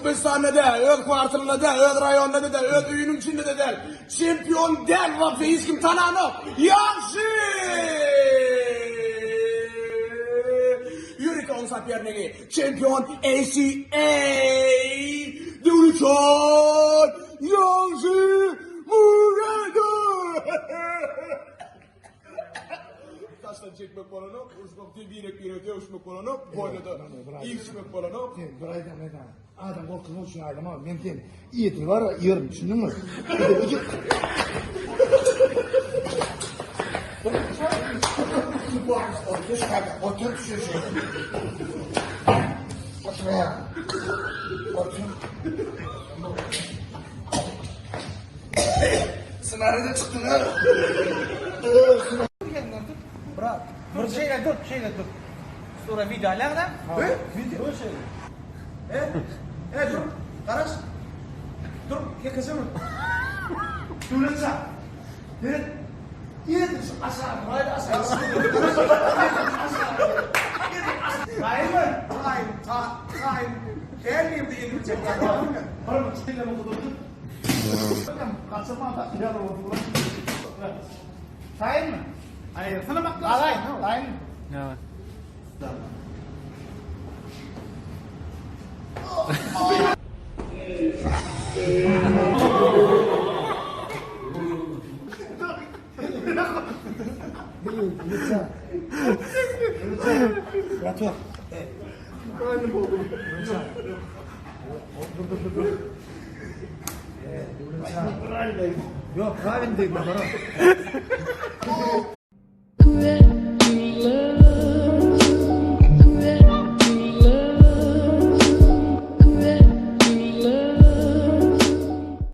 Türkmenistanda däl, öz kwartalynda däl, öz raýonynda däl, öz öýüniň içinde-de däl. Çempion däl, wapşe hiç kim tananok. Ýagşy! Ýörite oň sopernigi, çempion ACA Döwletjan Ýagşy Muradow! Daşdan çekmek bolanok, uruşmak diýip birek-birege döwüşmek bolanok, boýna-da iýişmek bolanok. Sen bir aýdam aýdam. Adam gorkuzmak üçin aýdamok. Men sen ýetini bar ýerim, düşündiňmi? Otur şu şu. Otur ya. Otur. Sınarıda çykdın ha. Brat, bir şeýle dur, şeýle dur. Sonra video alýaň-da. Video. Dur şeýle. E, e dur, garaş. Dur, ýekeje bir. Döwletjan. Meret. Ýedir şu aşağı, haydi aşağı. Taýynmy? Taýyn, ta, taýyn. Her ýerde elimi çekýär. Bir şeýle dur. Gaçyrma da, ýaly bolsun. Taýynmy? Aýyrsyna bak. Taýyn, taýyn. Yok, правильно değil, bana.